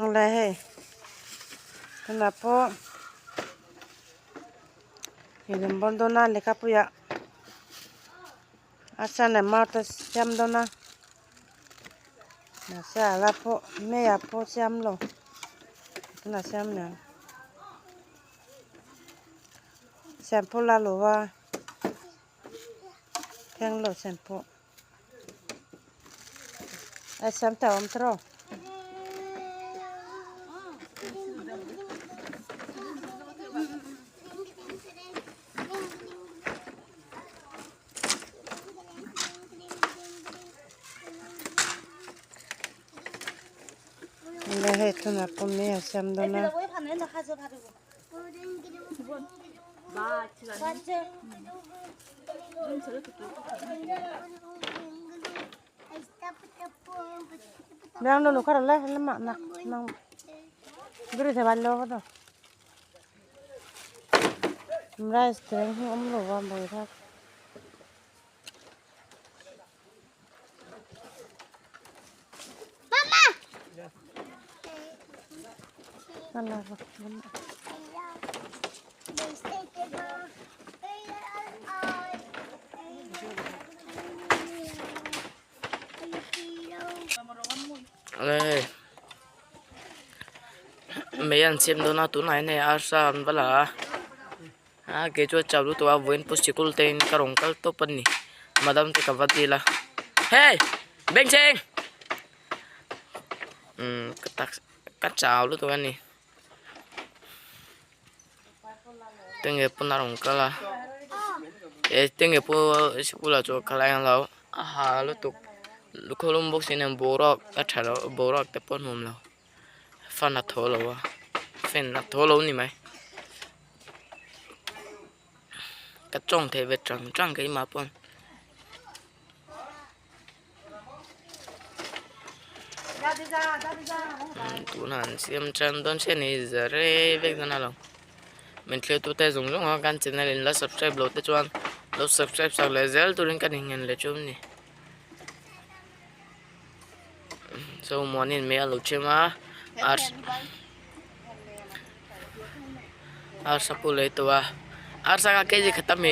Awle hei tunah pawh milem bawn dawn a lehkhapuiah a sen leh mar te siam dawn a mahse a la pawh mei ah pawh siam lo tunah siam leh ang siam pawh la lo a thleng lo siam pawh. A siam ta awm tawh rawh hei tunah pawh mei a siam dawn a. Bang dulu kar le lemak nak nang guri the ban lo to rice te hi om lo wa boi thak Awle mei an siam dawn a tunah hian hei arsa an va la a a kei chu a chau lutuk a vawiin pawh sikul te in ka rawn kal tawp a ni madam te ka va dil a hey bengchheng umm ka taksa ka chau lutuk a ni tenge pawn a rawn kal a eh tenge pawh sikul ah chuan kal a englo a ha lutuk lukhum lum bawk si nen boruak a tha lo boruak te pawh a nuam lo fan a thaw lo a fan a thaw lo a ni mai ka tawng thei ve tang tang keimah pawn. Tunah an siam tan dawn chiah a ni za rei vek dawn a lo min thlir tute zawng zawng a kan channel in la subscribe loh te chuan lo subscribe sak leh zel turin ka innghen leh chu a ni so muanin mei a lo chhem a arsa pawh lei tawh a arsa kha kg khat a mi.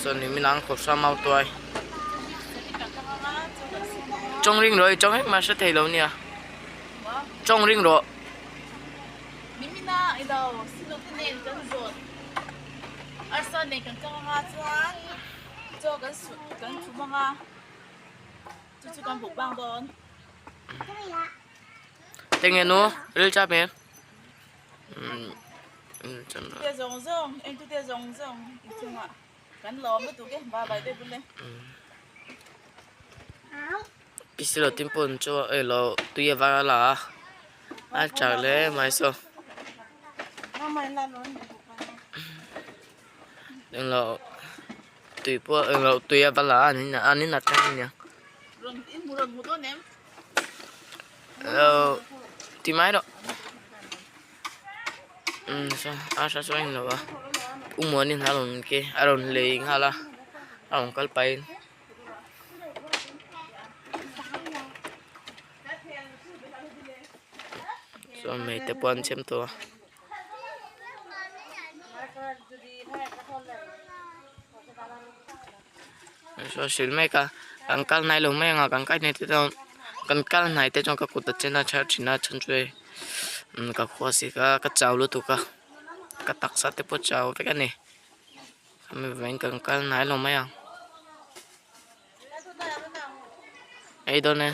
Chuan nimin ang khawp sa mau tuai chawng ring rawh i chawng engmah hre thei lo nia chawng ring rawh. Arsa nen kan kang anga chuan chaw kan suh kan chhum anga chu chu kan buk bang dawn. Tenge nu ril chap em Tute zawng zawng eng tute zawng zawng inchungah kan lawm lutuk e bye bye deuh bul e. Pisilo tin pawh an chu ei lo tui a var a la a a chak hle mai saw englo tui pawh englo tui a va la a an in atang a nia hello ti mai rawh umm saw a hra saw englo a u muanin a rawn ke a rawn lei nghal a a rawn kal pahin. Chuan mei te pawh an chhem tawh a. Saw hrilh mek a kan kal hnai lo mai ang a kan kai hnai te chuan kan kal hnai te chuan ka kut a chen a chhar thin a chhan chu hei ka khua sik a ka chau lutuk a ka taksa te pawh chau vek a ni. Hemi vawiin kan kal hnai lo mai ang ei dawn e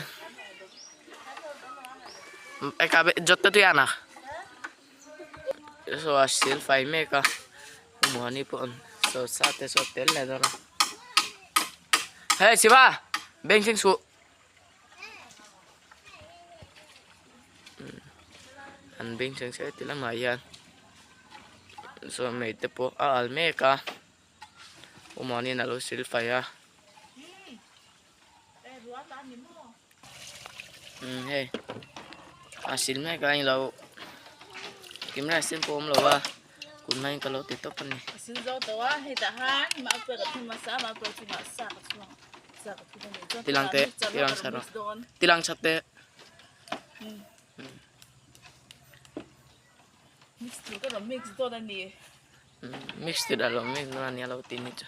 jot te tui an a saw a sil fai mek a muani pawh saw sa te saw tel leh dawn a hei siva beng thleng suh an beng thleng se ti lamah hian. Chuan mei te pawh a al mek a awmawnin a lo sil fai a umm hei a sil mek a englo kim rice sen pawh a awm lo a. Kut hmangin ka lo ti tawp a ni. A sil zo tawh a, hetah han mahpui ka thum hmasa a, mahpui chungah sa ka chhuang sa ka thum a ni. Chuan Tilang teh, tilang chhat rawh. Tilang chhat teh. Mix tur ka rawn mix dawn a ni. Mix tur a lo mix dawn a ni a lo ti ni chu.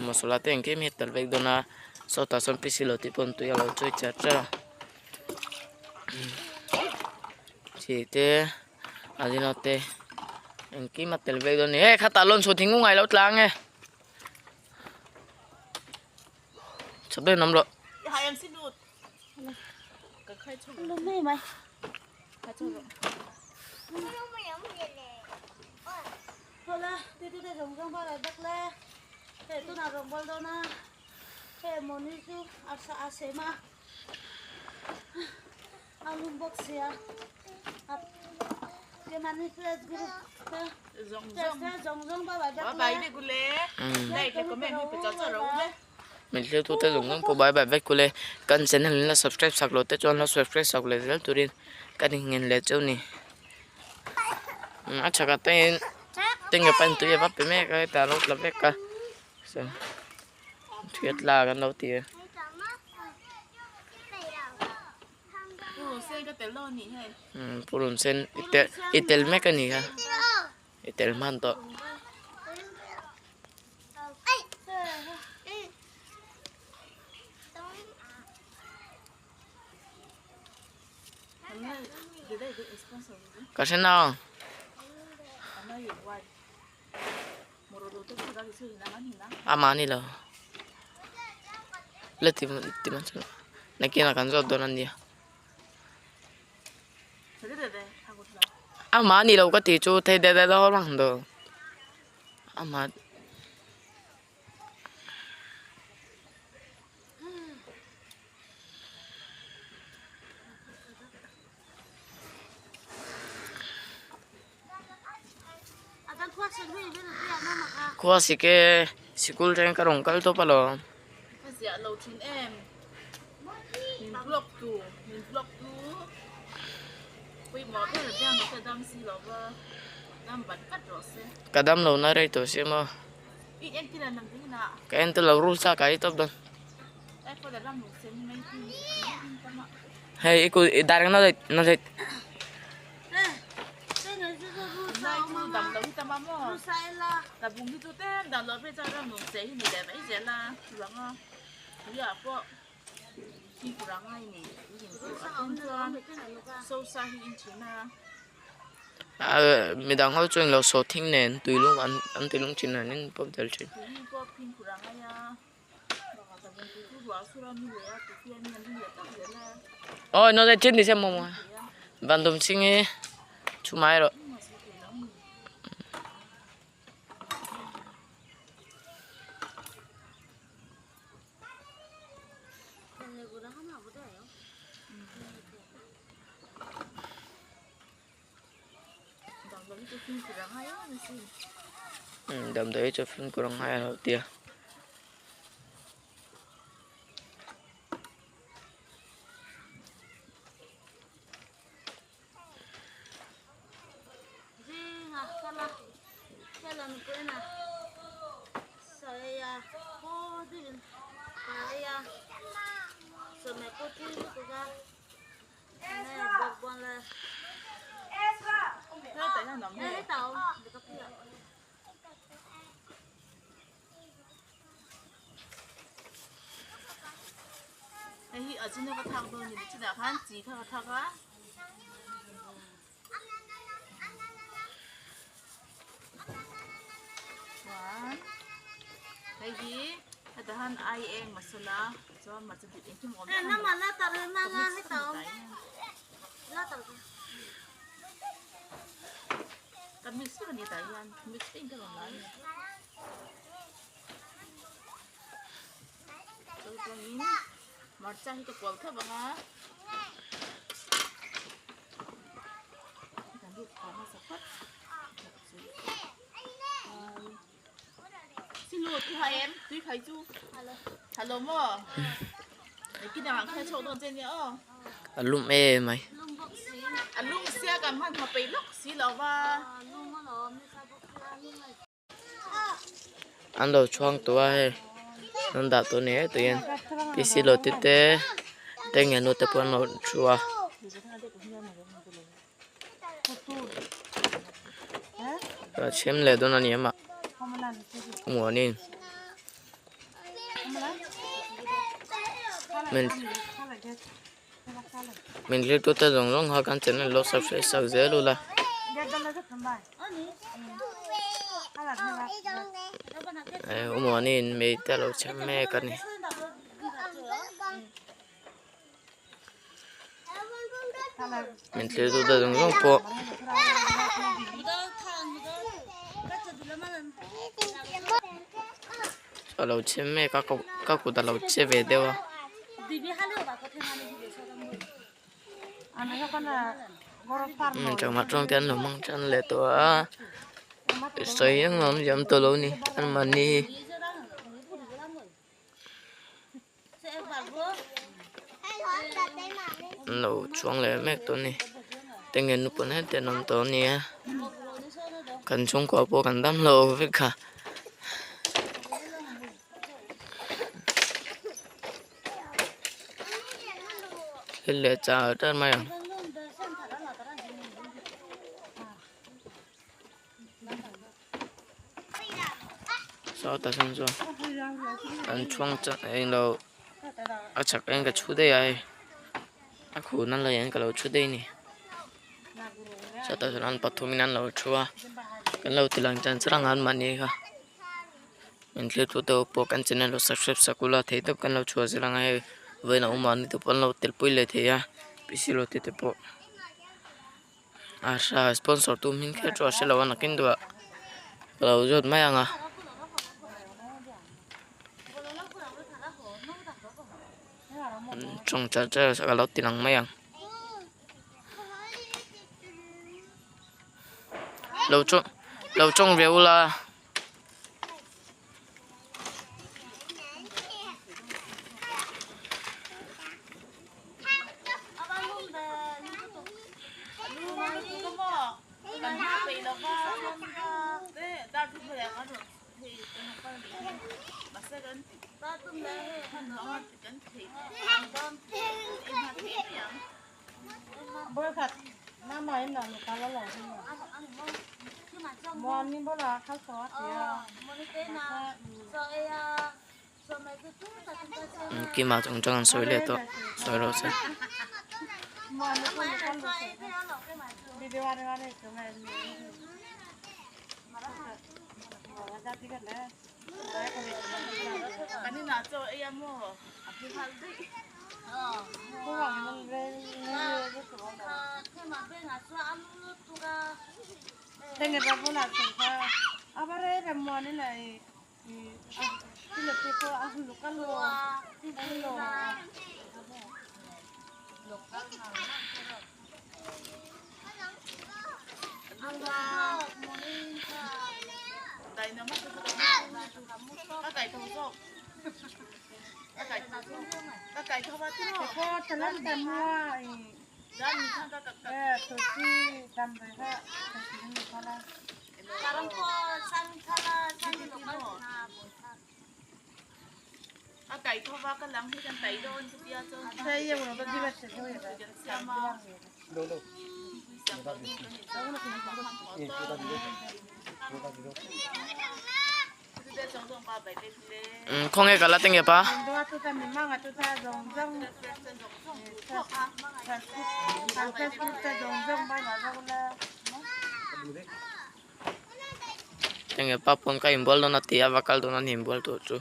Masala te engkim hi a tel vek dawn a, sawtah sawn pisi lo tih pawh an tui a lo chawi char char a. Chi te. A zin aw te engkim a tel vek dawn a ni hei khatah lawn chhuah thing ngai lo tlang e chhawp dawn awm loh. Min hliau tute zawng zawng pawh bye bye vek kule kan channel in la subscribe sak loh te chuan la subscribe sak leh zel turin kan inngen leh cheu ni a chhakah te hian tinge pan tui a va pe mek a hetah a lo tla vek a thiat la kan lo ti a. Purun sen i tel mek a ni kha i tel hman tawh. Ka hre nang. Amah ni lo la ti ti man chuan nakinah kan zawt dawn a nia amah ni lo ka tih chu thei deuh deuh deuh ang dawn amah. Khua sik e sikul teng ka rawn kal tawp alawm. Ka dam lo na rei tawh sia maw. Ka en tel lo rul sa ka ei tawp dawn. Hei i kut i dar na leh na leh. Midang ho chuan lo saw thing nen tuilung an an tuilung thin an in pawp tel thin. Awi naute chin ni se maw maw bandum ching hi thu mai rawh. Damdawi chu fimkhur a ngai a lo tia. A lum em mai. An lo chhuang tawh a hei an dah tawh a ni hetah hian P C lo ti te te nge nu te pawh an lo thu a. A chhem leh dawn a ni amah muanin min min thlir tu te zawng zawng kha kan channel lo subscribe sak zel ula. U Muani'n mei te a lo chhem mek a ni. Min thlir tu te zawng zawng pawh a lo chhem mek a ka kut a lo che ve deuh a. Chawhmeh tawng te an lo hmang tan leh tawh a sawi eng awm ziam tawh lo a ni anmahni an lo chuang leh mek tawh a ni tinge nupun heti an awm tawh a nia kan chhungkua pawh kan dam lo vek a. Thil leh char char mai ang. Sawtah sawn chuan an chhuang chak englo a chhak en ka chhu daih a hei a khun a lei an ka lo chhu daih a ni sawtah sawn an pathum in an lo thu a kan lo ti lang chan chan ang an mahni kha in thlir tu te pawh kan channel lo subscribe sak ula thei tawp kan lo chhuah zel ang a hei vawiin a awm mahni te pawh an lo telpui leh thei a P C lo te te pawh. A hra sponsor tu hming kher chu a hre lo a nakin duah ka lo zawt mai ang a. Tawng char char ka lo ti lang mai ang. Lo tawng lo tawng ve ula. Kima chung chuan an sawi leh tawh sawi rawh se. Khawnge ka la tenge pa. Tenge pa pawn ka inbual dawn a ti a va kal dawn a ni inbual tur chu.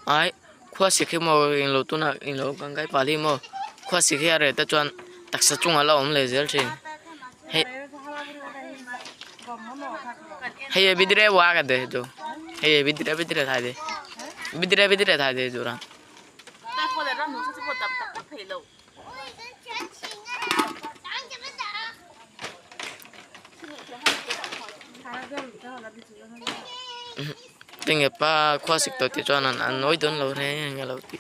Ai khua sik hi maw englo tunah englo kan kai pah hi maw khua sik hi a reh te chuan taksa chungah la awm leh zel thin hei hei e bidire wa ka de jo hei e bidire bidire thai de bidire bidire thai de jora. Tinge pa khua sik tawh tih chuan an nawi dawn lo reng reng a lo ti.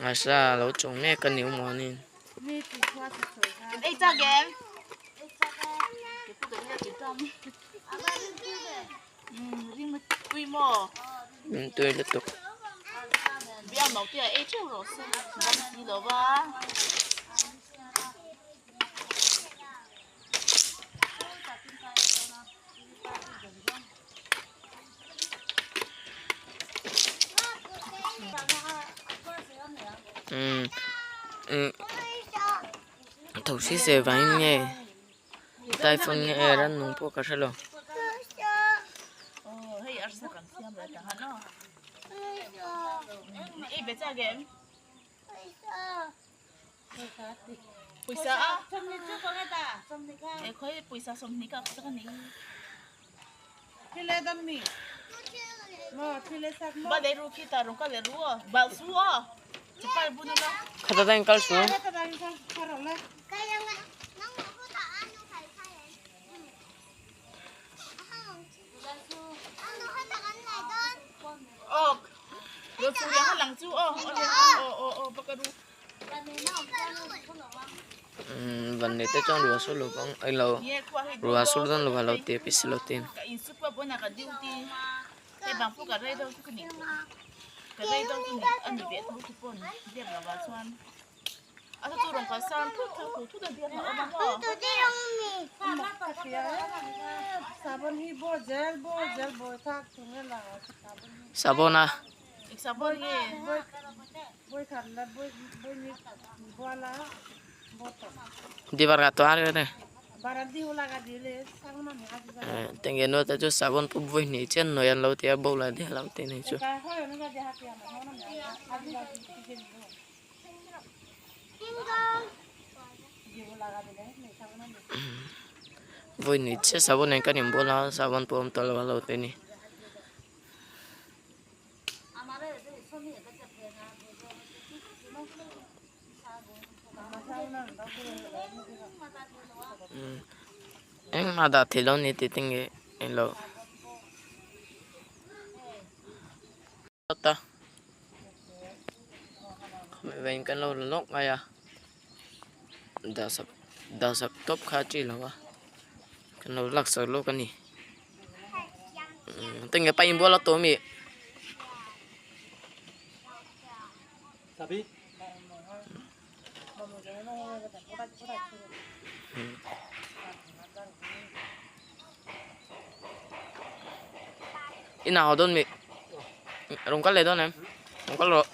Arsa a lo chawng mek a ni awm ni. Tui lutuk. Thosi se vangin nge typhoon nge rannung pawh ka hrelo. Khata ta in kal su. Van nei te chuan ruah sur lo bang englo ruah sur dawn lo a lo ti a pisi lo tin. Sabon a. Dibar ga to are ne. Tenge no ta chu sabon pu voi ni chen noi an lo tia bo la de lo te nei chu. Voi ni che sabon en kan in bola sabon pu om to lo lo te ni. Engmah dah thei lo ni tih te nge englo ta khawmei kan lo la lawk mai a dah sak dah sak tawp kha a chi lo a kan lo lak sak lawk a ni tinge pa inbual a tawh ami. Inah haw dawn mi rawn kal leh dawn em rawn kal rawh.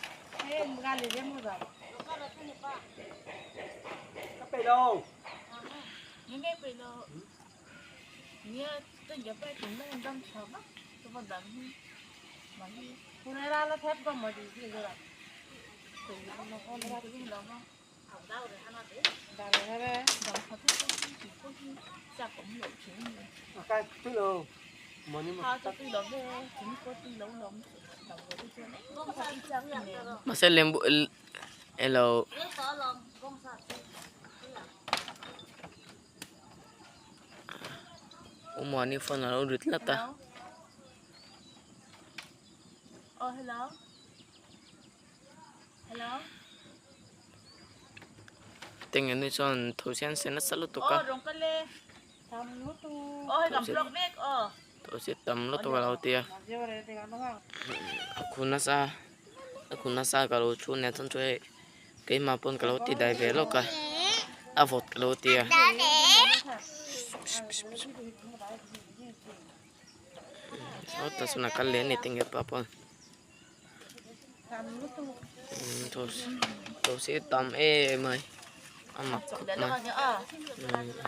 Mahse lembu elo. Umuani phone a lo ri tlat a. Teng ni chuan tho sian se nasa lutuk a. Tho si tam lutuk a lo ti a. A khu nasa a khu nasa ka lo thu nen chuan chu hei keimah pawn ka lo ti dai ve lawk a a vawt ka lo ti a. Sawtah chuan a kal leh a ni teng pa pawn. Thosi tam em mai a mak khawp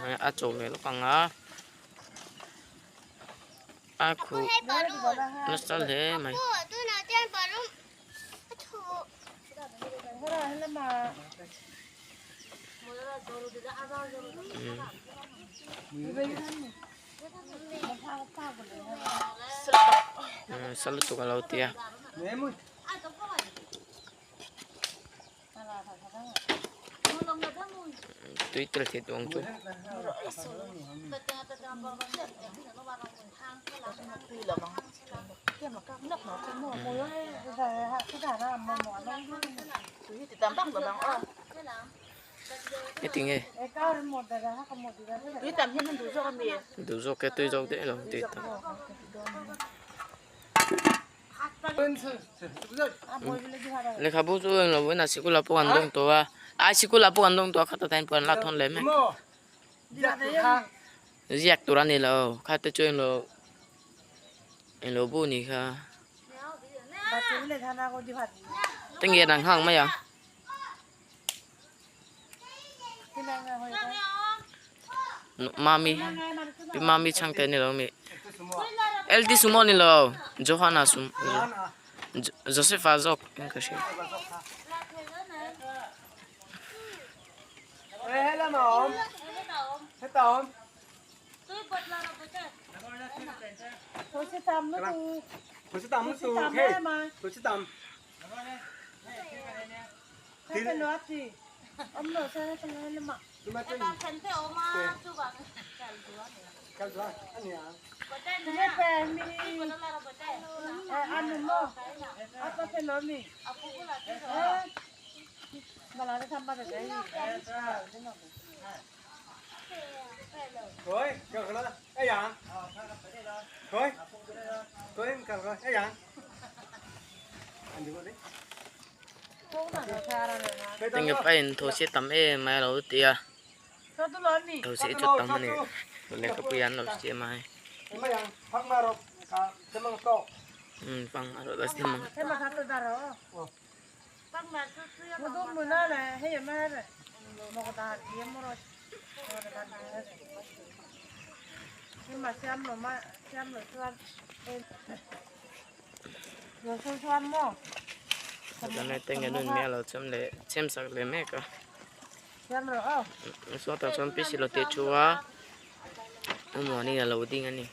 mai a chaw ve lawk ang a a khuh nasa hle mai. Nasa lutuk a lo ti a. Tui tel thei duang chu. Heti nge? Duh zawk e tui zawk daih lo tui tam. Lehkhabu chu englo vawiin ah sikul ah pawh an dawng tawh a ai sikul ah pawh an dawng tawh a khatah hian pawh an la thawn leh mek ziak tur a ni lo kha te chu englo englo bu ni kha tinge an nghak mai ang. Mami pi mami chhangte a ni lo mi LT sumo a ni lo Johana sum Joseph-a zawk in ka hria. Tinge pain thosi tam em mai a lo ti a thosi chu tam a ni lehkhapu hian an lo siam a hei umm pangpar a siam ang. Tenge nun mi a lo chhem leh chhem sak leh mek a sawtah chuan pc lo tih thu a awmuanin a lo ding a ni.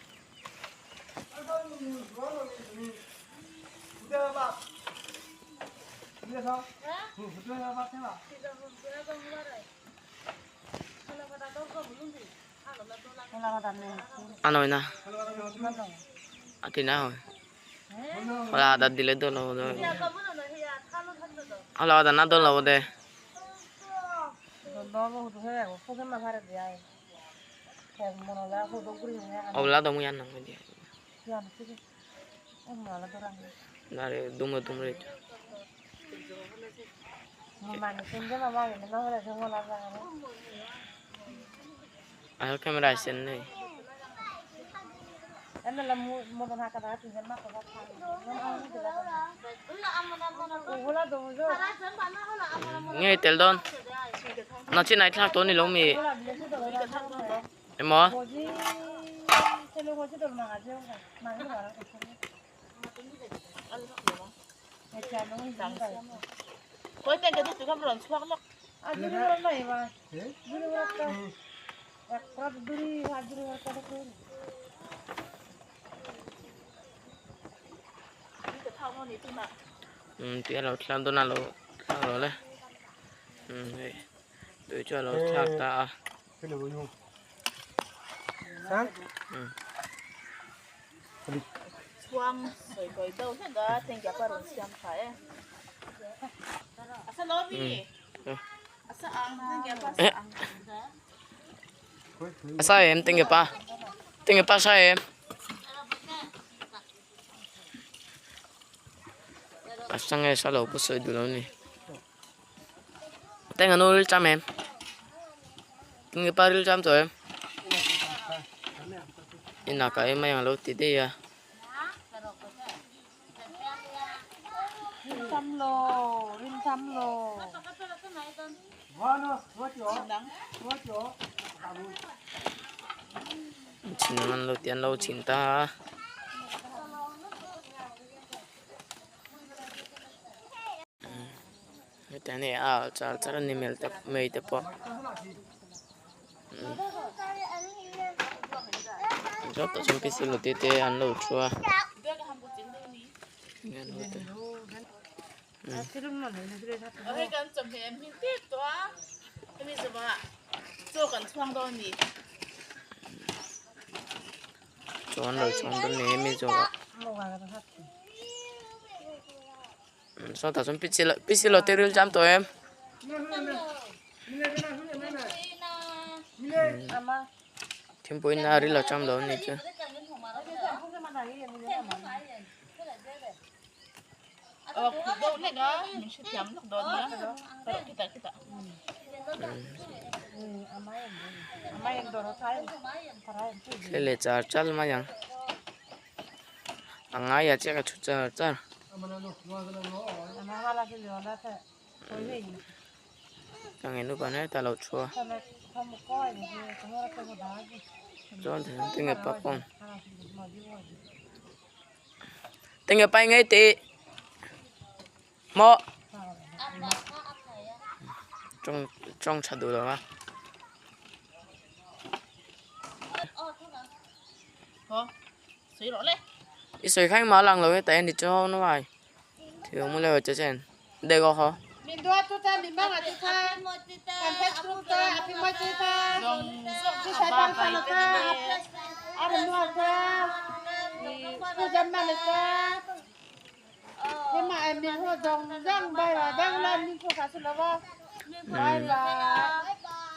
A nawina a ti na hawi hola adar dile dol hobo do hola adar na dol hobo de. Obla do mui annam hoi de nare dumo dumre আর camera আছে নেই nghe tel don nó chỉ này thắc tốn thì lông mì em mò tui a lo thlang dawn a lo thlang lo le hei tui chu a lo thlak ta a a sa em tinge pa tinge pa sa em a sange sa lo pawh sawi duh lo a ni teng an ul cham em tinge pa ril cham tawh em inah ka em mai ang lo ti daih a. Chhin an lo ti an lo chhin ta a. Hetiang hi a alh char char a ni hmel te mai te pawh. Zawk tah chuan pc luti te an lo thu a. Tinge nu te. Hei kan chawhmeh an hming tep tawh a, hemi zawhah chaw kan chhuang dawn a ni. Chaw an lo chhuang dawn a ni hemi zawhah. Sawtah chuan pi silo te ril cham tawh em? Thingpui na ril a cham lo a ni chu. Thil leh char char mai ang. A ngaiah chiah ka thu char char. Ka ngei nupa hnai ta lo thu a. Chuan tinge pa pawh tinge pai ngei tih maw tawng tawng tha duh lo a. I sawi kha engmah a lang lo e ta en i chu nuai thil mu leh che chen dek aw haw.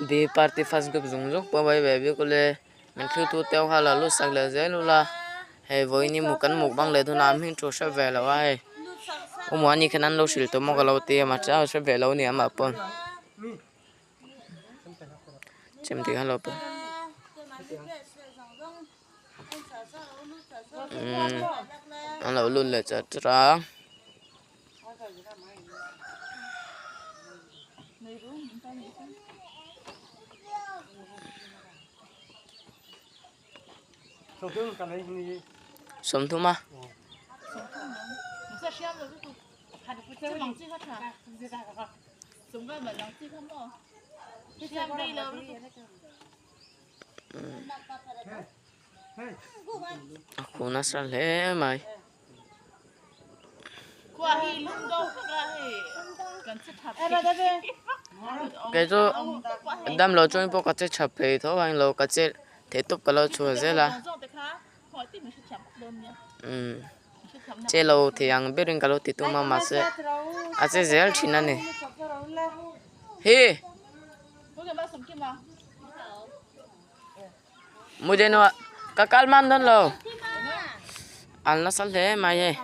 Di party first group zung zung pawh vai ve bik ule. Min thlir tu te ho kha la lut sak leh zel ula hei vawiin hi kan mukbang leh dawn a an hming thu hre ve lo a hei awmawni khan an lo hrilh tawh maw ka lo ti a mahse a hre ve lo a ni amah pawh chemte khan lo pe umm an lo lut leh chat chat a. Sawmthum a. A khu nasa hle mai. Kei chu damlo chuan pawh ka che tha phei tho a englo ka che theih tawp ka lo chhuah zel a umm che lo thei ang berin ka lo ti tum a mahse a che zel thin a ni hi. Mudeno ka kal man dawn lo an nasa hle mai hei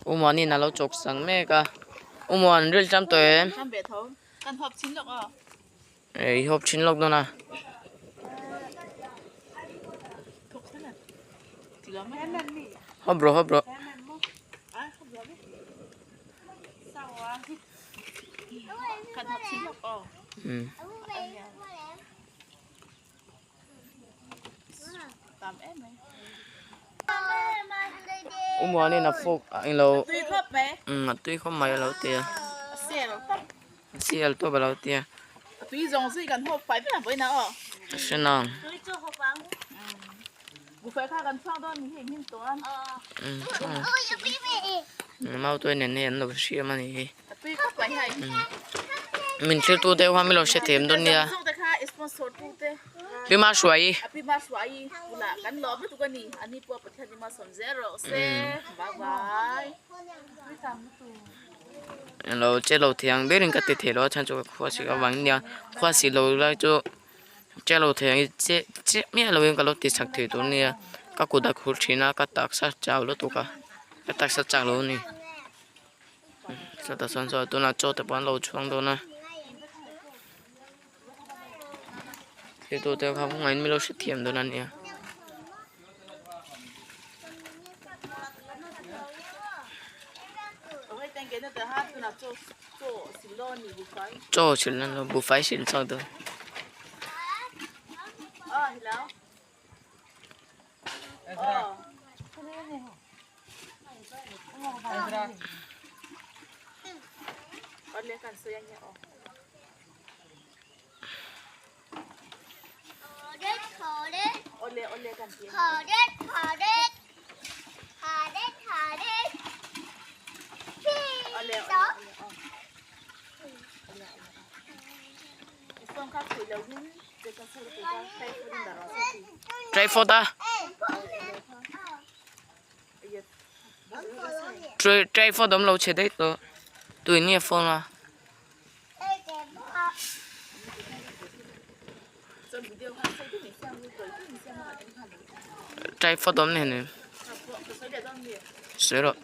Umuanin a lo chawk sang mek a Umuan ril tam tawh em? Kan hawp chin lawk aw. I hawp chin lawk dawn a. Hawp rawh hawp rawh. Kan hawp chin lawk aw. Um. Tam em mai. Umuanin a fawk a englo. Tui khawp mai. Um a tui khawp mai a lo ti a. A sel tawp. A sel tawp a lo ti a. A tui zawng zui kan hawp fai vek ang pawhin a aw. A hre nang. Tui chu hawp ang. Buffet kha kan chhuak dawn ni hei hmin tawh a. Um chhuak. Mau tuai nen hei an lo hriam a ni hi. A tui khawp mai hei. Min thlir tu deuh kha min lo hre them dawn nia. Pi ma hruai. Pi ma hruai bula kan lawm lutuk a ni. Ani pawh Pathian i malsawm zel rawh se. Bye bye. Lo che lo thei ang berin ka ti thei lo a chhan chu ka khua sik avangin nia khua sik lo lai chu che lo thei ang i che chiah miah lovin ka lo ti chak thei tur a nia ka kut a khur thin a ka taksa chau lutuk a ka taksa chak lo a ni. Chutah chuan chuan tunah chaw te pawh an lo chhuang dawn a thil te kha kawngaihin min lo hrethiam dawn a nia. Chaw sil nan lo buhfai sil chak dawn. Tripod a tripod awm lo chhe daih tawh tuin nge phone a. Tripod awm nen em sawi rawh.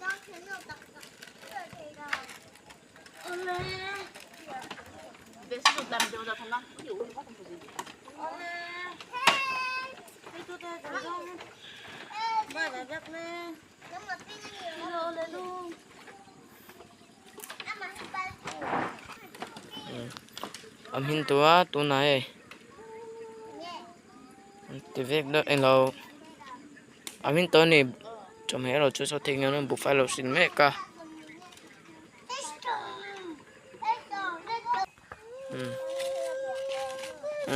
A hmin tawh a tunah hei an ti vek dawn eng lo a hmin tawh a ni chawhmeh erawh chu saw thei ang buhfai a lo hrin mek a.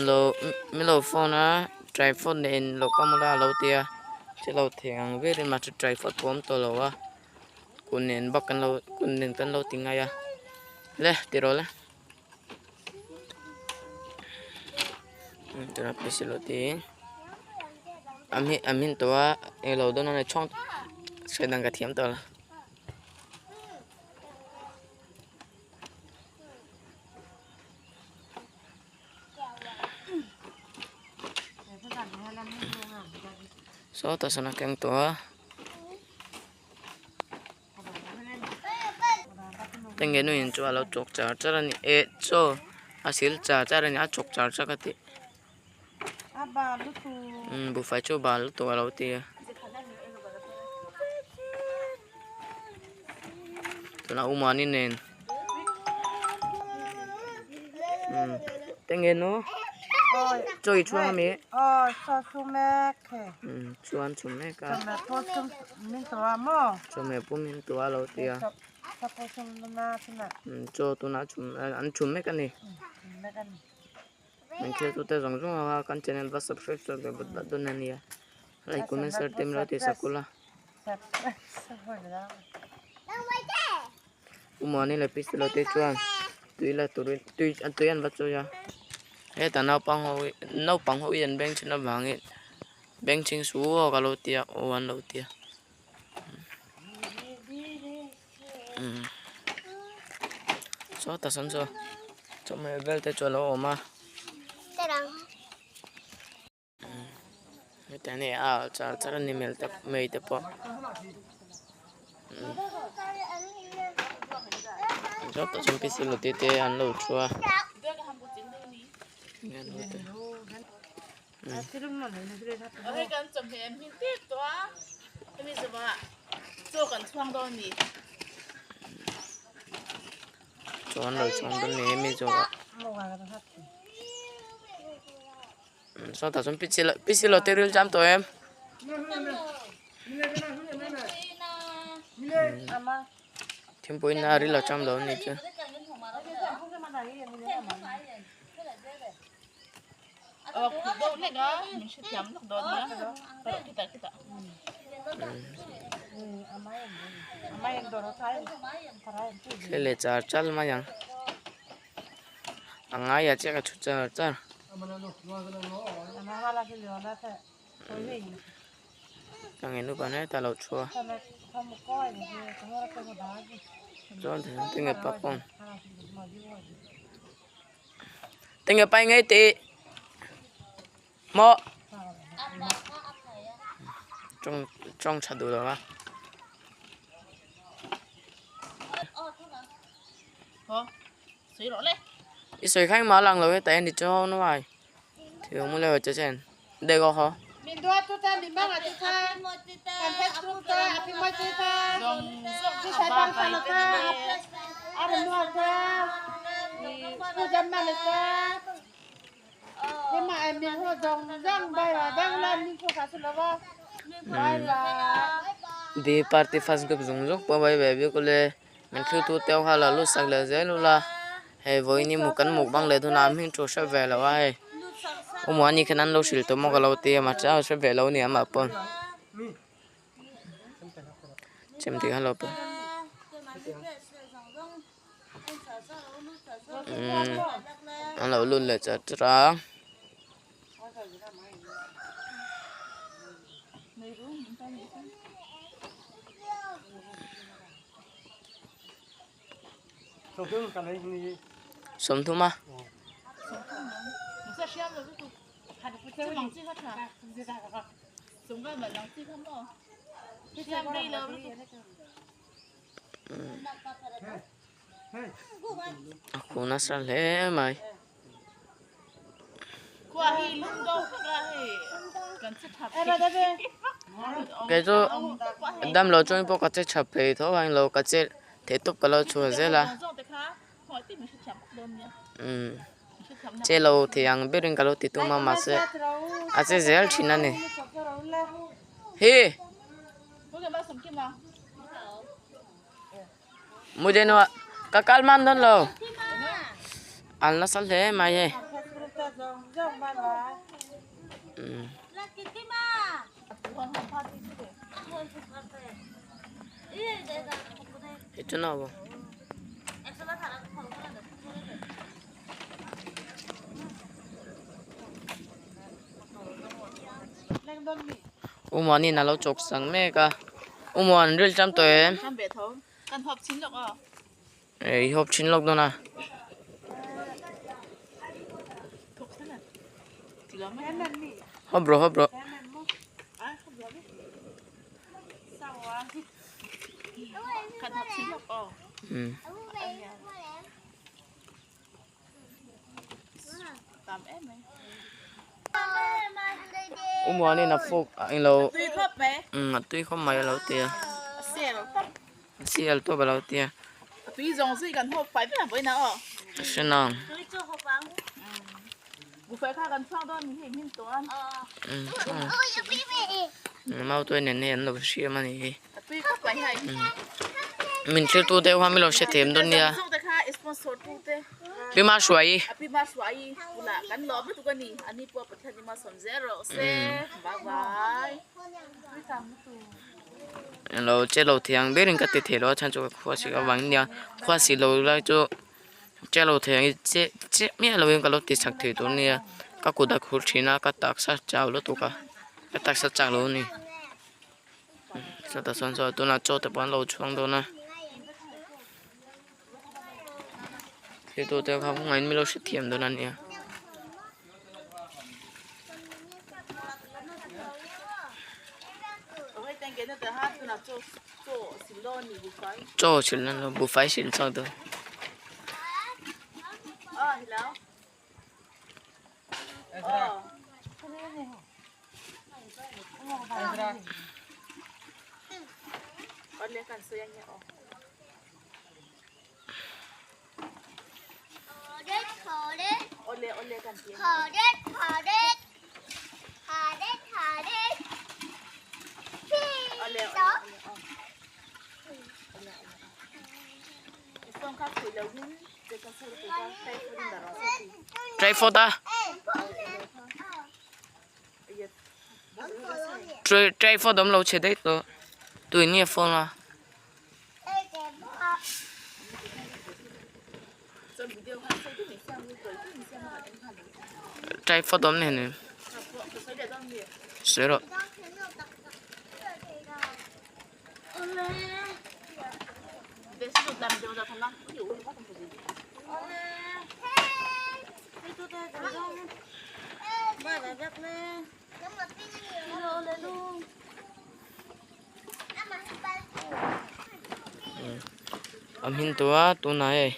Lo min lo phone a tripod nen lo kam ula a lo ti a thil lo thei ang verin mahse tripod pawh a awm tawh lo a kut nen bak kan lo kut nen kan lo ti ngai a le ti rawh le tuna pc lo tiin a hmin a hmin tawh a englo dawn a ni chhawng sawi dan ka thiam tawh lo. Saw tah sawn a keng tawh a enge nu in chu a lo chawk char char a ni eh chaw a sil char char a ni a chawk char char ka tih umm buhfai chu a bal lutuk a lo ti a tunah u mahni nen umm enge nu chaw i chhuang ami umm chuan chhum mek a chawhmeh pum in tua a lo ti a umm chaw tunah chhum an chhum mek a ni. Min thil tute zawng zawng anga kan channel va subscribe chuan ve bat bat dawn ania like comment share te min lo tih sak ula U Muani leh Pi Silo te chuan tui la turin tui tui an va chawi a hetah naupang ho hi naupang ho hi an beng chhin avangin beng chhing su aw ka lo tia aw an lo tia sawtah sawn chu chawhmeh vel te chu a lo awm a hetiang hi a char char a ni hmel te mai te pawh sawtah sawn pc te an lo thu a. Chuan lo chhuang dawn ni hemi zawhah sawtah chuan pc lo te ril cham tawh em thingpui in a ril a cham lo a ni chu. Thil leh char char mai ang a ngai ah chiah ka thu char char. Ka ngei nupa hetah a lo thu a chuan tinge popcorn. Tinge pai ngei tih maw tawng tawng tha duh lo a. I sawi kha engmah a lang lo e tah hian i chaw nuai thil mu leh che chen dek aw haw. Di party first group zawng zawng pawh vai ve bik ule min thlir tu te ho kha lo lut sak leh zel ula hei vawiin hi kan mukbang leh dawn a hming thu hre ve lo a hei awmawh ani khan an lo hrilh tawh maw ka lo ti a mahse a hre ve lo a ni amah pawh. Chem tih kha lo pawh umm an lo lut leh chat chat a. Sawmthum a. A khu nasa hle mai. Kei chu damlo chuan pawh ka che tha phei tho a englo ka che theih tawp ka lo chhuah zel a umm che lo thei ang berin ka lo ti tum a mahse a che zel thin a ni hi. Mudeno ka kal man dawn lo an nasa hle mai hei Umuanin a lo chawk sang mek a Umuan ril tam tawh em? I hawp thin lawk dawn a. Hawp rawh hawp rawh. Umuanin a fawk a englo umm a tui khawp mai a lo ti a sial tawp a lo ti a hre nang umm mautuai nen hei an lo hriam a ni hi. Min thlir tu deuh kha min lo hre them dawn nia. Pi Ma Hruai. Lo che lo thei ang berin ka ti thei lo a chhan chu ka khua si avangin nia khua si lo lai chu che lo thei ang che che miah lovin ka lo ti chak thei tur nia ka kut a khur thin a ka taksa chau lutuk a ka taksa chak lo a ni. Chutah chuan chuan tunah chaw te pawh an lo chhuang dawn a thiltu te kha kawngaihin min lo hrethiam dawn a nia. Chaw sil nan lo buhfai sil chhuak dawn. Tripod a tripod awm lo chhe daih tawh tui nge phone a. Tripod awm nen sawi rawh. A hmin tawh a tunah hei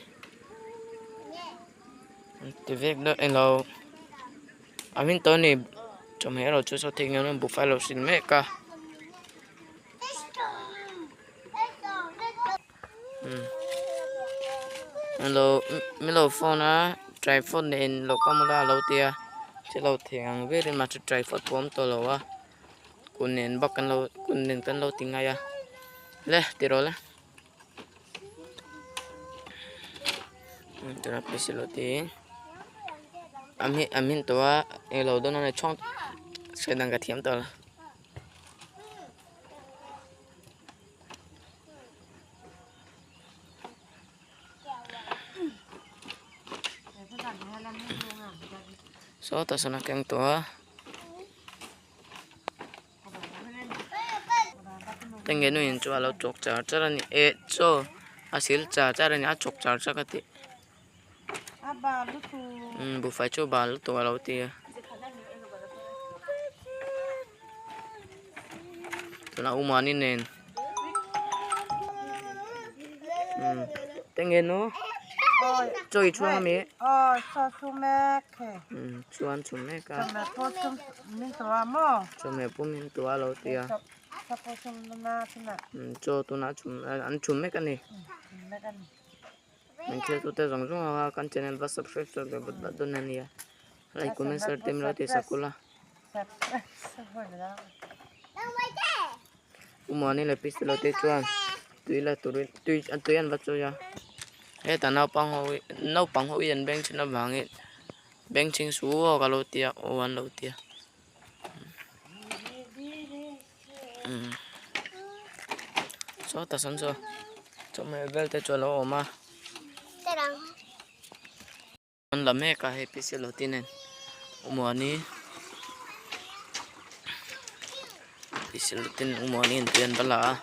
an ti vek dawn englo a hmin tawh a ni chawhmeh erawh chu saw thei ang buhfai lo hrilh mek a. Lo min lo phone a tripod nen lo kam ula a lo ti a thil lo thei ang verin mahse tripod pawh a awm tawh lo a. Kun nen bak kan lo kun nen kan lo ti ngai a le tiraw le tuna pc lo ti a hmin a hmin tawh a englo dawn a ni chhawng sawi dan ka thiam tawh lo. Sawtah sawn a keng tawh a. Tenge nu in chu a lo chawk char char a ni eh chaw a sil char char a ni a chawk char char ka tih umm buhfai chu bal lutuk a lo ti a tunah u mahni nen umm tenge nu chaw i chhuang ami umm chuan chhum mek a. Chawhmeh pum in tua a lo ti a chaw tunah chhum an chhum mek a ni min thlir tute zawng zawng ang a kan channel va subscribe sak leh vat vat dawn a nia like comment share te min lo tih sak ula U Muani leh Pi Silo te chuan tui la turin tui tui an va chawi a hetah naupang ho hi naupang ho hi an beng thin avangin Beng chhing su aw ka lo tia aw an lo tia umm saw ta sawn chu chawhmeh vel te chu a lo awm a an la mek a hei pc lo ti nen umuani pc lo ti nen umuani in tui an va la a.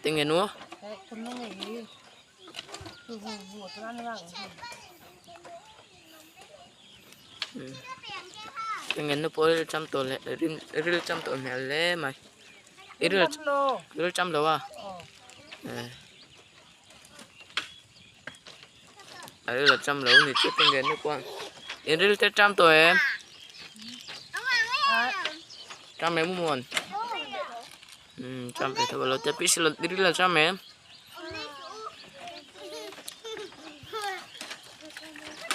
Tinge nu? Tinge nu pawh ril cham tawh leh ril cham tawh hmel hle mai. I ril ril cham lo a? A ril a cham lo ni chu tinge nu pawh in ril te cham tawh em? Cham em muan? Umm cham ve tho lo te pi silo ril a cham em?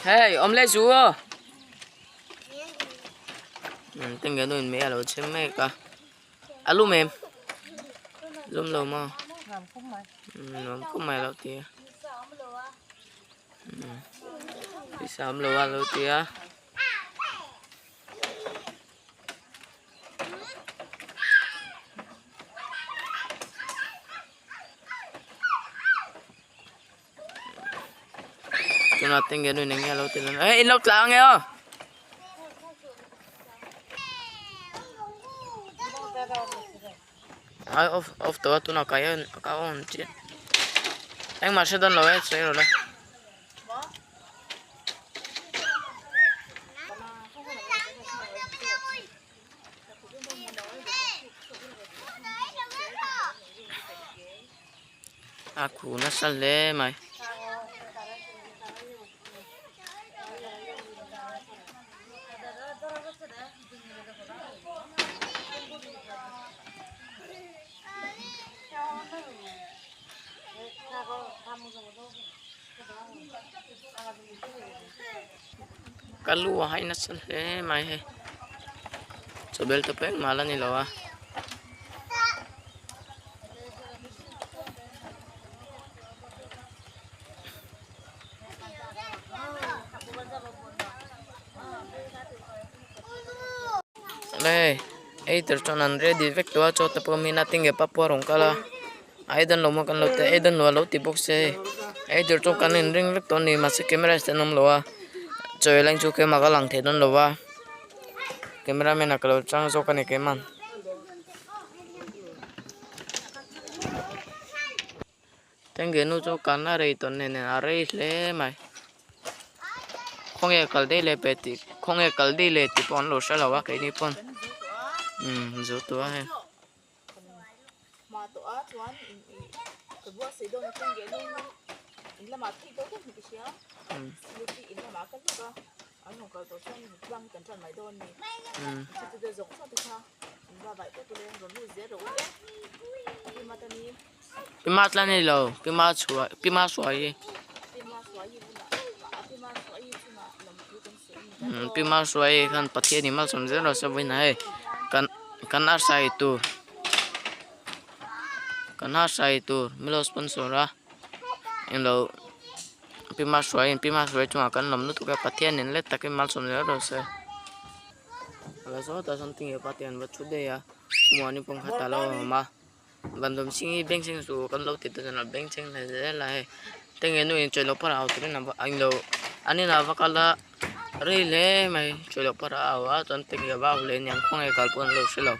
Hey awm leh zu aw umm tinge nu in mei a lo chhem mek a a lum em lum lo maw umm nuam khawp mai lo ti a umm pisa awm lo a lo ti a. Tunah te nge nuin enge a lo ti leh eh in lo tla ange aw. Ai off off tawh a tunah ka en ka on chiah engmah hre dawn lo e sawi rawh le. A khu nasa hle mai. Ka lu a hai nasa hle mai hei chawbel te pawh engmah la ni lo a. Ei tur chuan an ready vek tawh a chaw te pawh mina tinge papua rawn kal a a ei dawn lo maw kan lo ti a ei dawn lo a lo ti bawk se hei ei tur chu kan inring vek tawh a ni mahse camera stand a awm lo a chaw ei lai chu keimah ka lang thei dawn lo va camera man ah ka lo chang zawk a ni keimah. Tengge nu chu kan a rei tawh nen a rei hle mai khawnge kal daih leh pe tih khawnge kal daih leh tih pawh an lo hre lo a keini pawn umm zu tawh a hei. Pima tla ni lo pima chhuah pima suai hi. Pi Malsuai khan Pathian in malsawm zel rawh se vawiin ah hei kan kan arsa ei tur kan arsa ei tur min lo sponsor a englo Pi Malsuai in Pi Malsuai chungah kan lawm lutuk a Pathian in let takin malsawm zel rawh se. Ala sawtah sawn tinge pa te an va thu daih a muani pawh kha tah a lo awm a. Bandawm chhing hi beng chheng chu kan lo ti ta chuan a beng chheng hle zel a hei tenge nu in chawi loh parah au turin a englo an inah va kal a rei hle mai chawi loh parah a au a chuan tenge a va au leh aniang khawnge kal pawh an lo hre lo.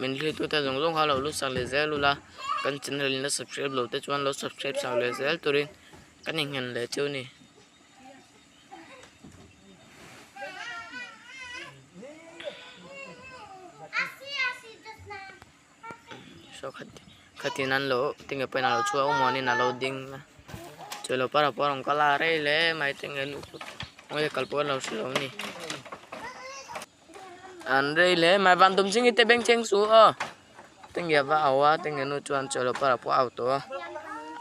Min hlir tu te zawng zawng kha lo lut sak leh zel ula kan channel in la subscribe lo te chuan lo subscribe sak leh zel turin kan innghen leh chu a ni. Saw khat khatin an lo tinge pawhin a lo chhuak a awm in a lo ding a chulo para pawh a rawn kal a rei hle mai tinge lu kal pawh an lo hre lo a ni an rei hle mai van tum ching hi te beng cheng suh aw tinge a va au a tinge nu chuan chulo para pawh a au tawh a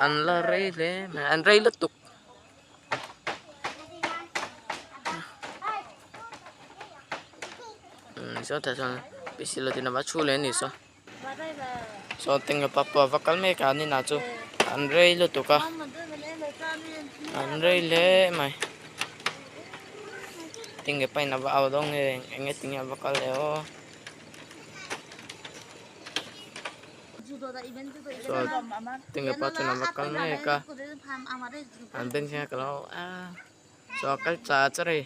an la rei hle mai an rei lutuk. Saw tah chuan pisilo tin a va chhu leh a ni saw saw teng leh papa va kal mek a an inah chu an rei lutuk a an rei hle mai tinge pa in a va au dawn nge eng nge tinge a va kal leh aw. Saw tinge pa chuan a va kal mek a an beng thleng a ka lo a saw a kal char char a ni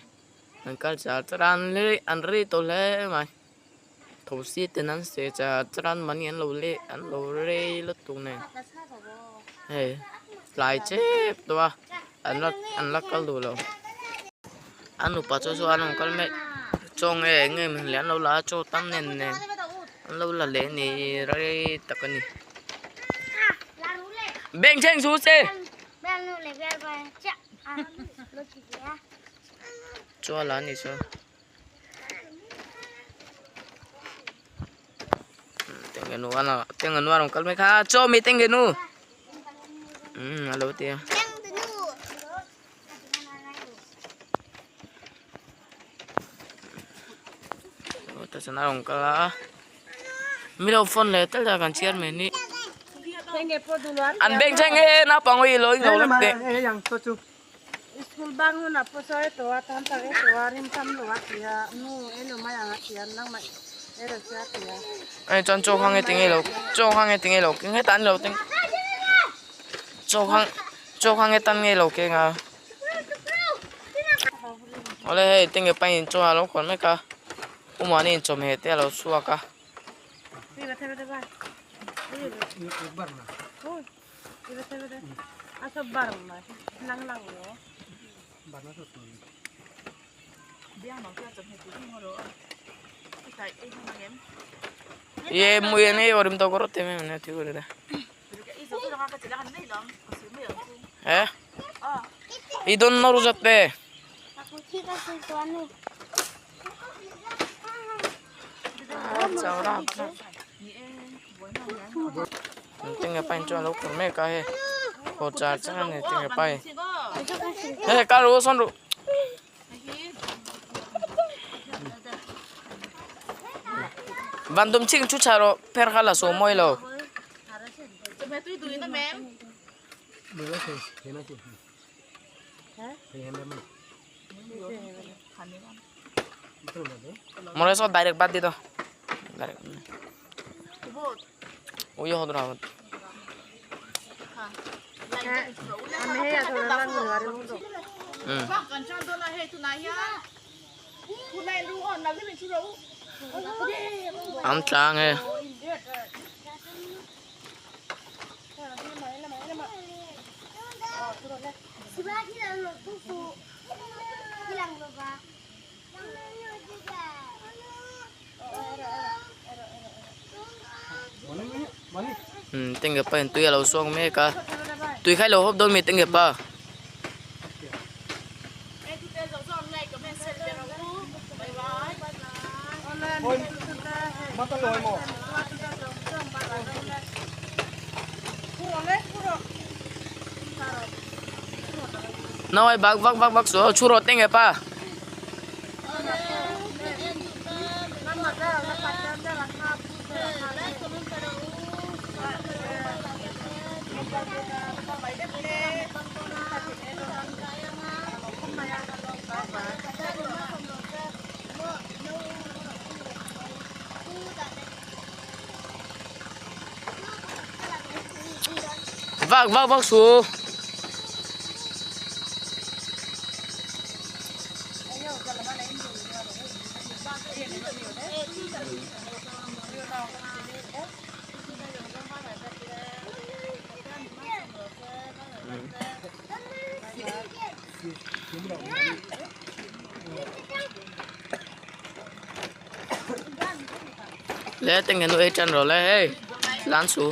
an kal char char a an rei an rei tawh hle mai thosi ten an seh char char a an mahni an lo leh an lo rei lutuk nen hei tlai chep tawh a an la an la kal duh lo a nupa chu saw an rawn kal mek chaw nge eng nge maw le an lo la a chaw tam nen nen an lo la leh a ni rei tak a ni beng thleng su se chaw a la a ni saw tenge nu a tenge nu a rawn kal mek a chaw mi tenge nu umm a lo ti a. Tah chuan a rawn kal a mi lo phone leh tel a kan chhiar mai ni an beng thleng e naupang hi lo in lo lek teh. Hei chuan chaw kha nge tinge lo chaw kha nge tinge lo keng hetah an lo teng chaw kha chaw kha nge tan nge lo keng a awle hei tinge pain chaw a lo khawn mek a u mahni in chawhmeh te a lo chhuak a. Ye mui ane orim to koro teme mane thi kore da. Eh? I don no rujat pe. Tinge pain chuan lo khur mek a hei haw char char a ni tinge pain hei kal ru sawn ru van dum ching chu chha rawh pher kha la saw mawi lo. মনে সব direct বাদ দিয়ে দাও direct ওই হদরা an tlang e. Tenge pa in tui a lo suak mek a tui kha i lo hawp dawn mi tenge pa. Nauai bak vak vak vak suh chhu rawh teng e pa. Vak vak vak suh. Le teng nu ei tan rawh le hei lan su.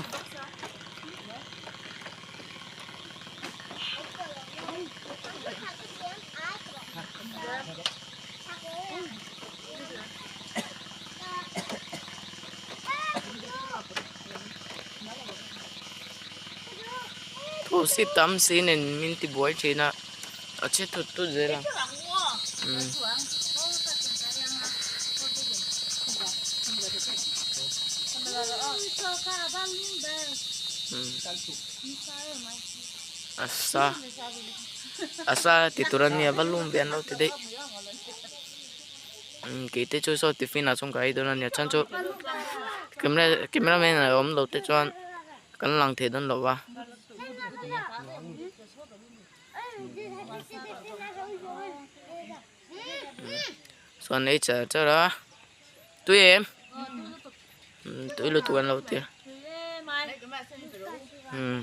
Thosi tam si nen min ti buai thin a a che thut thut zel a umm. A sa a sa ti tur a nia va lum ve an lo ti daih umm kei te chu saw tiffin ah chuan ka ei dawn a nia chhan chu camera camera man a awm lo te chuan kan lang thei dawn lo va. Chuan ei char char a tui em tui lutuk an lo ti a umm.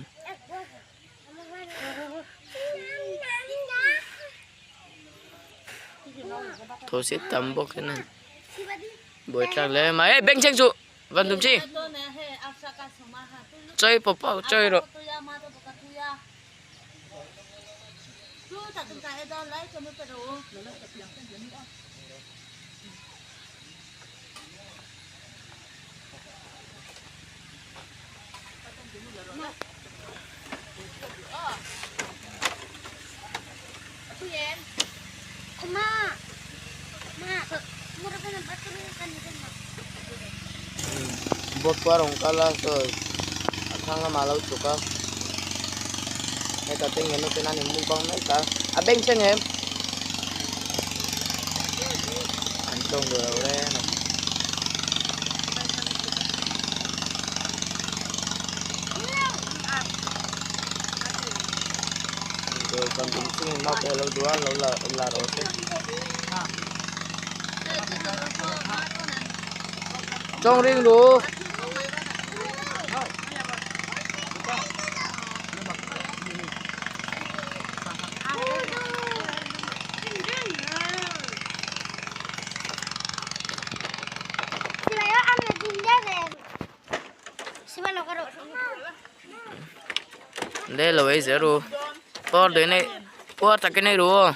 Thawsi tam bawk hian a buaithlak hle mai ei beng cheng chu van tum chi chawi pawp pawp chawi rawh. Boat pawh a rawn kal a saw a thlang lamah a lo chhuk a heta te ngen ten an inmukbang mek a a beng thleng em an tawng duh lo reng a ni. Chong ring ru. Đây là bây giờ rồi. Por đến đây. Por ta cái này rồi.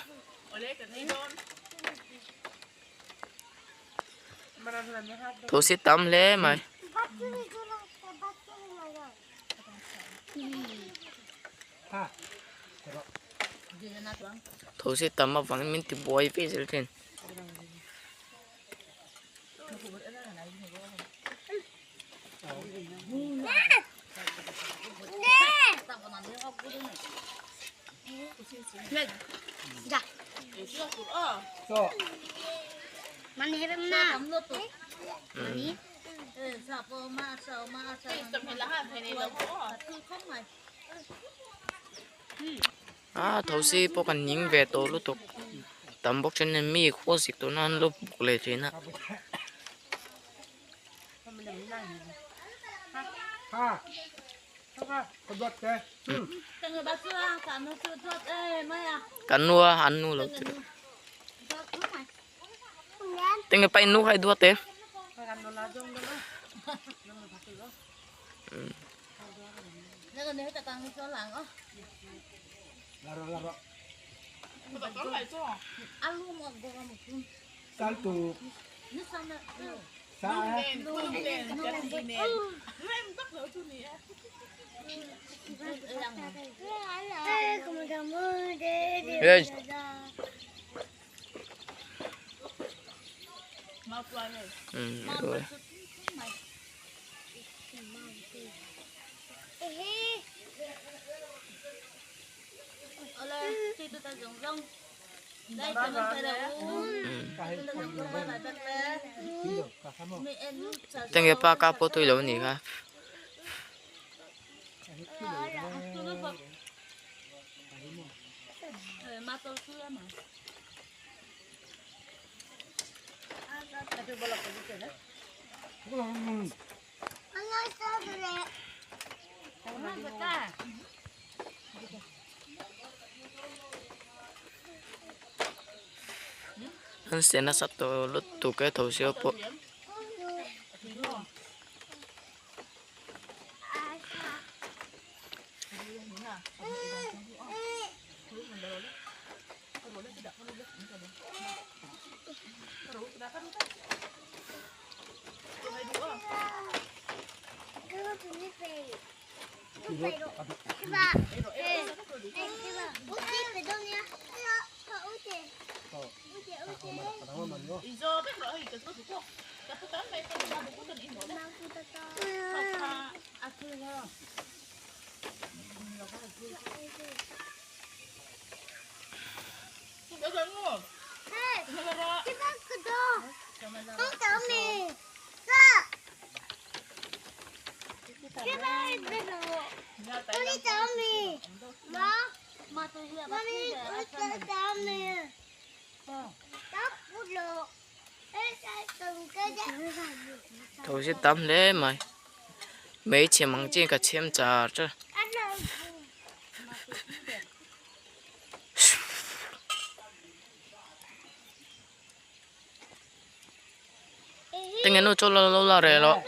Thosi tam hle mai. Thosi tam avangin min ti buai ve zel thin. A thosi pawh kan ning ve tawh lutuk tam bawk then in mi khaw zik tawh na an lo buk leh thin a. Kan nu a an nu lo ti Tenge pa in nu khai duat e. Hey. Tenge pa ka pawh tui lo a nih kha. An se nasa tawh lutuk e tho sia pawh. Tho si tam hle mai hmeichhe mang chin ka chhem char char. Tinge nu chu lo la reh loh.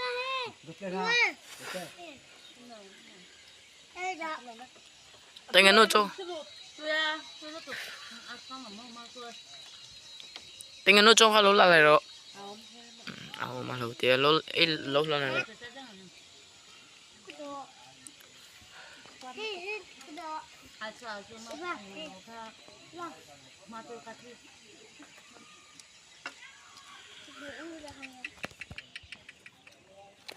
Tinge nu chu. Tinge nu chu kha lo la reh loh. A awm a lo tia lo ei lo la reh loh.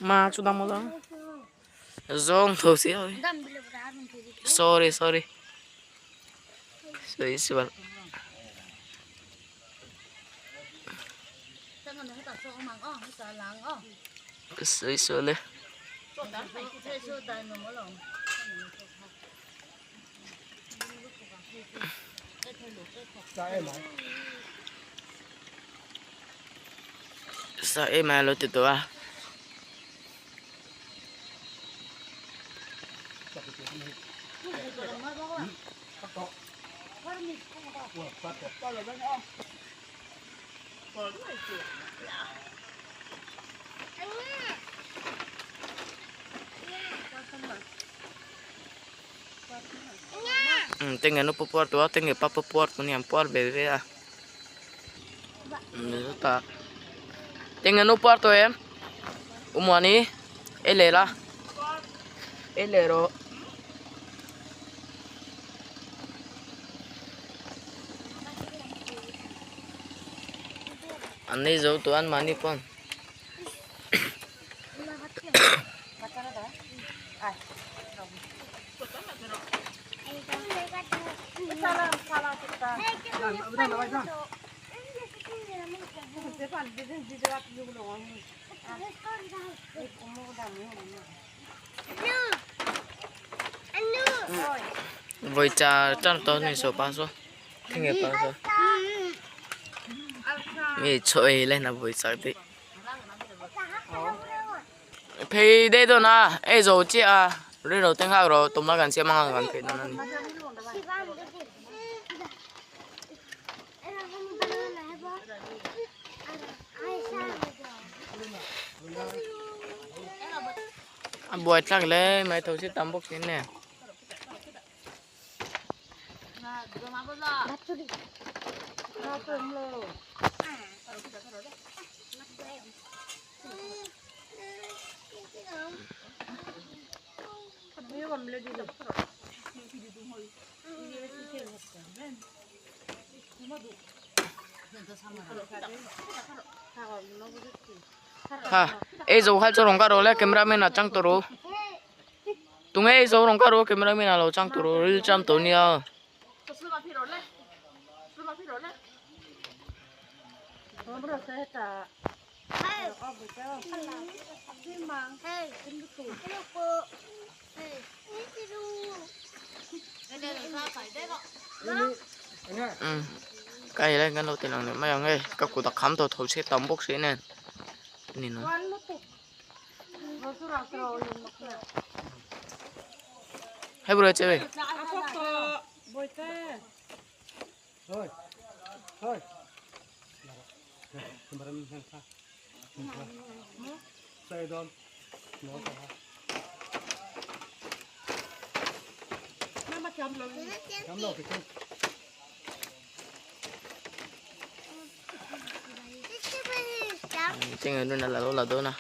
Ma chu dam lo zawng tho si oi sorry sorry sorry sual sorry sual e Sa em a lo ti tawh a. Tenge nu pawh puar tawh a tenge pa pawh puar tawh a ni an puar ve ve a chutah tenge nu puar tawh em u muani ei leh la ei leh rawh. An nei zo tawh a an mahni pawn. Voi cha chan to ni so pa so thenge pa so mi choi le na voi cha ti Phei dei dawn a, ei zo chiah a, rilru te nghak rawh tumna kan siam anga kan phei dawn a ni. A buai thlak hle mai tho si tam bawk si nen. Ha ei zo kha chu rawng ka rawh le camera man ah chang tawh rawh tunge ei zo rawng ka rawh camera man ah lo chang tawh rawh ril cham tawh nia. Ka hei lai kan lo ti lang leh mai ang e ka kut a kham tawh tho chhe tam bawk si nen ni no. Hei bro che ve. La dawn a.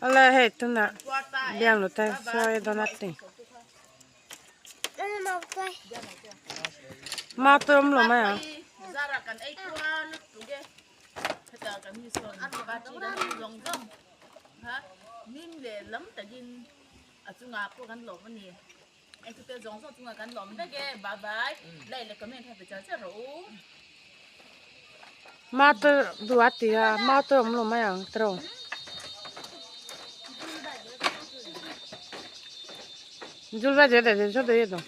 Ala hei tunah biang lu te sawi dawn a ti. Ma tôi om lo mai ang. Ma tôi du a ti a ma tôi om lo mai ang tro. Julba je de je de do.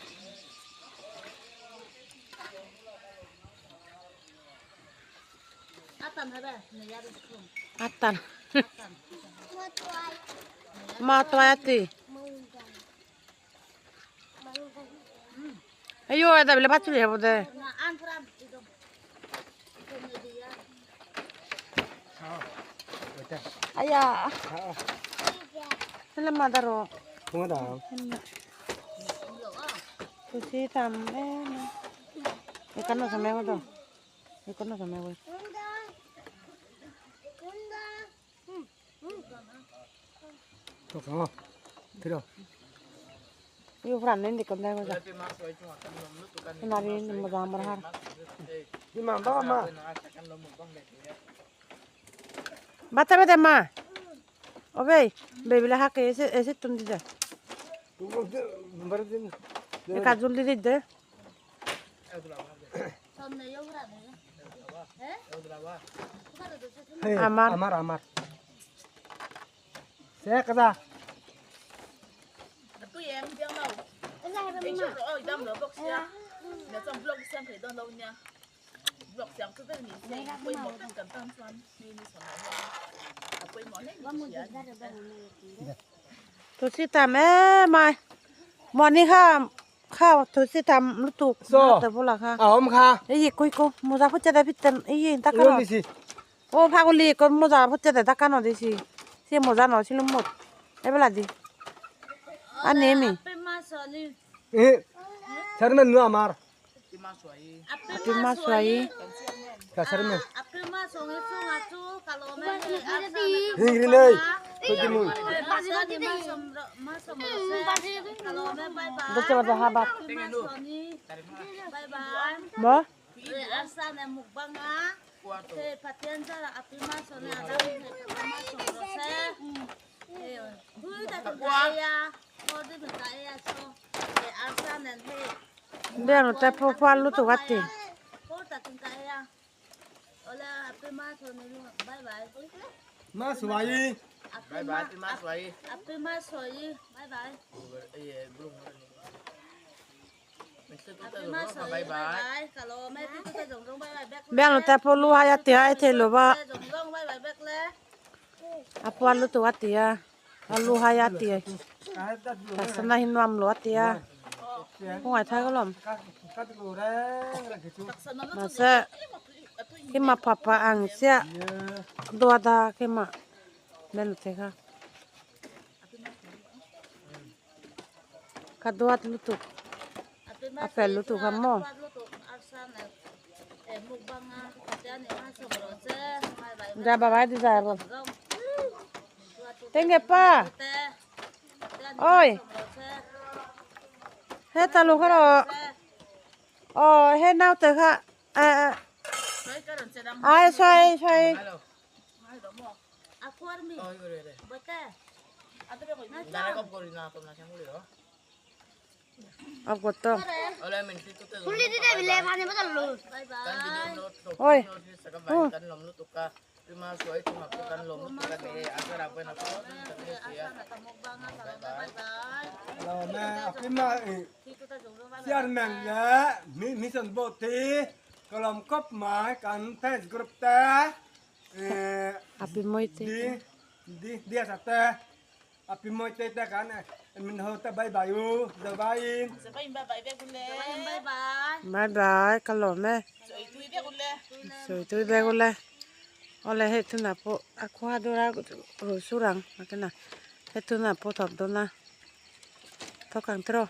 Atan. Ma tôi a ti. Ayo ada bela batu ya bode. Aya. Sila madaro. Tu si tam eh. Ikan no se me do. Ikan no se me voy. Yo fran ndi kon dai goza. Nari ni mo zamar har. Bata bete ma. Obe, baby la hake ese ese tum di de. E kajul di de. Amar. Amar amar. Se kada. Tu si tam eh mai. Moni kha kha tu si tam lutuk. So. Te bola kha. Ahom kha. এই কই কো মোজা ফুচে দে ফিরতেন এই টাকা Ulo disi. ও ফাগুলি কো মোজা ফুচে দে টাকা ন দিছি সে মোজা ন ছিল মোট এবেলা দি আর নেমি Eh. Sarmen nu amar. আপনি মাছ I Ka sarmen. Hingri nei. Kodimu. দেখতে পারবে হাবাত ব দেন তে পারলু তো গাতি Ma suwai. Bye bye pi ma suai. Bye bye. Ben তে পলু হায়াতি হাই থেলো বা আপালু তো গাতিয়া আলু হায়াতি তাসনা হিনু আমলো আতিয়া হুয়াই থাগলম Ka tu re ra kichu. মাসে কিমা পাপা আংসিয়া দোয়াদা কিমা বেন তে খা কাদোয়াত লুতুক apel lutuk kamo যা বাবা দি যা বল তেঙ্গে পা ওই হে তালু খর Aw he naute kha ai sawi sawi. Oi. Chairman leh Mission Board te ka lawm khawp mai kan fans group te Diasa te Api mawi te te kan min ho te bye bye u zavai in. Bye bye ka lawm e. Sawi tui vek ule. Awle hei tunah pawh a khua dawr a ruh sur ang a kena hei tunah pawh thawk dawn a thawk ang tiraw.